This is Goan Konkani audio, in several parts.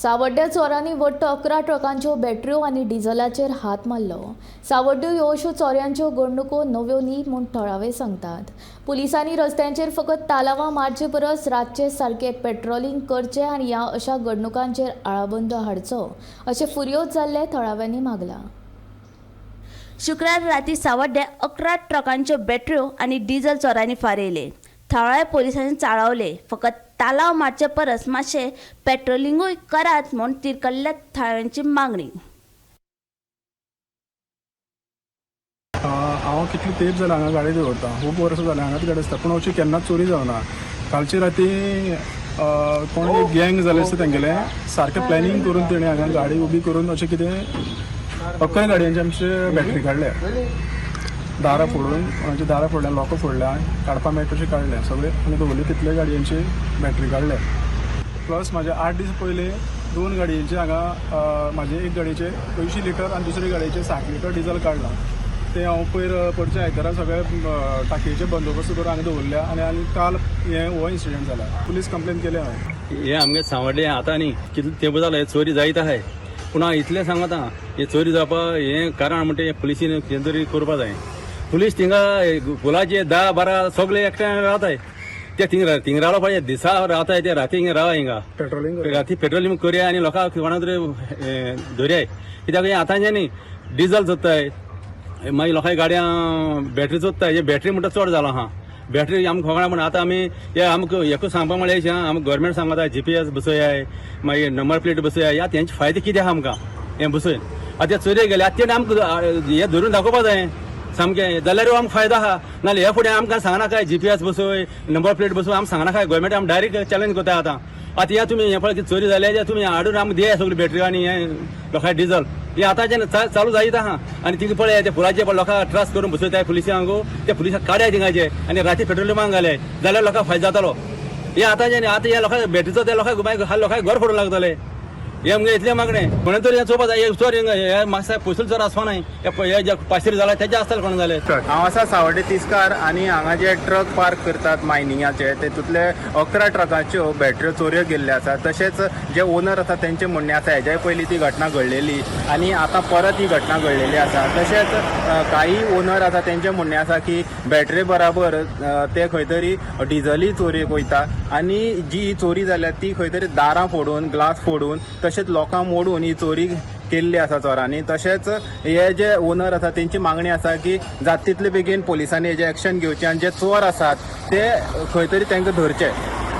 सावड्ड्या चोरांनी वट्ट 11 ट्रकांच्यो बॅटऱ्यो आनी डिझलाचेर हात मारलो. सावड्ड्यो ह्यो अश्यो चोरयांच्यो घडणुको नव्यो न्ही म्हूण थळावे सांगतात. पुलिसांनी रस्त्यांचेर फकत तालावां मारचे परस रातचे सारकें पेट्रोलिंग करचें आनी ह्या अशा घडणुकांचेर आळाबंद हाडचो अशें फुर्योज जाल्ले थळाव्यांनी मागलां. शुक्रार राती सावड्ड्या 11 ट्रकांच्यो बॅटऱ्यो आनी डिझल चोरांनी फारयले. थळाव्या पोलिसांनी चाळवले. फकत तालाव मारचे परस मातशें पेट्रोलिंगूय करात म्हूण तिरकल्ल्या थळाव्यांची मागणी. हांव कितले तेंप जालें हांगा गाडी दवरता, खूब वर्सां जालें हांगाच गाडी आसता, पूण अशी केन्नाच चोरी जावना. कालचे राती कोण एक गँग जालें आसता तेंगेलें, सारकें प्लॅनिंग करून तेणी हांगा गाडी उबी करून अशें कितें 11 गाडयांची आमचे बॅटरी काडल्या, दारां फोडून, कोणाची दारां फोडल्या, लोकां फोडल्या, काडपा मेळटा तशें काडलें सगळें आनी दवरले तितले गाडयांची बॅटरी काडल्या. प्लस म्हाजे 8 दीस पयलीं 2 गाडयेचे हांगा म्हाजे एक गाडयेचे 80 लिटर आनी दुसरे गाडयेचे 60 लिटर डिजल काडलां. तें हांव पयर परचे आयतारा सगळे टाकयेचे बंदोबस्त करून हांगा दवरल्या आनी आनी काल हें हो इन्सिडंट जाला. पुलीस कंप्लेन केल्या हांवें. हे आमगे सांवड्डे आतां न्ही कितले तेंप जालो हे चोरी जायत आहाय, पूण हांव इतलें सांगता हे चोरी जावपा हें कारण म्हणटा हे पुलिसीन कितें तरी करपा जाय. पुलीस थिंगा पुलाचे 10 12 सगळे एकठांय रावताय, ते थिंग थिंग रावपा पाहिजे, दिसा रावताय ते राती हिंगा रावा हिंगा पेट्रोलिंग राती पेट्रोलिंग करया आनी लोकांक कोणा तरी धरयाय, कित्याक हें आतांचें न्ही डिजल चोत्ताय, मागीर लोकांक गाडयां बॅटरी चोत्ताय. हे बॅटरी म्हणटा चड जालो आहा, बॅटरी आमकां खबर म्हण आतां आमी हे आमकां एकूच सांगपा म्हळ्यार आमकां गव्हर्मेंट सांगता GPS बसयाय, मागीर नंबर प्लेट बसयाय. ह्या तेंचे फायदे कितें आहा आमकां हें बसोवन? आतां ते चोरयेक गेले, आतां तेणें आमकां हें धरून दाखोवपा जाय सामकें, जाल्यार आमकां फायदो आहा. नाजाल्यार हे फुडें आमकां सांगनाकाय GPS बसय, नंबर प्लेट बसय, आमकां सांगनाकाय. गव्हर्मेंट आमकां डायरेक्ट चॅलेंज करता आतां. आतां हे तुमी हें पळय चोरी जाल्या, तुमी हाडून आमकां दिया सगळी बॅटरी आनी हें लोकांक डिजल. हे आतांच्यान चालू जायत आहा. आनी तिका पळय ते पुलाचे पळय लोकांक ट्रस्ट करून बसयताय पुलिसांक, ते पुलिसांक काड्या थिंगाचे आनी राती पेट्रोलिंगाक घाले जाल्यार लोकांक फायदो जातलो. हे आतांच्यान आतां ह्या लोकांक बॅटरीचो ते लोकांक मागीर लोकांक घर फोडूंक लागतले. हे आमगे इतलें मागणें कोणें तरी हें चोवपा जाय. हे चोर हे मातशें पयसुल्लो चोर आसपा नाय, हे जे पाशीर जाला तेजे आसतले कोण जाले. हांव आसा सावड्डे तिस्कार आनी हांगा जे ट्रक पार्क करतात मायनिंगाचे तेतूंतले 11 ट्रकांच्यो बॅटऱ्यो चोरयो गेल्ल्यो आसा. तशेंच जे ओनर आसा तेंचें म्हणणें आसा हेज्याय पयलीं ती घटना घडलेली आनी आतां परत ही घटना घडलेली आसा. तशेंच काही ओनर आसा तेंचें म्हणणें आसा की बॅटरे बराबर ते खंय तरी डिजलय चोरयेक वयता आनी जी ही चोरी जाल्या ती खंय तरी दारां फोडून, ग्लास फोडून, तशेंच लोकांक मोडून ही चोरी केल्ली आसा चोरांनी. तशेंच हे जे ओनर आसा तेंची मागणी आसा की जाता तितले बेगीन पोलिसांनी हेजें एक्शन घेवचें आनी जे चोर आसात ते खंय तरी तांकां धरचे.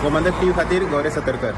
गोमंतक टीव्ही खातीर गौरी सतरकर.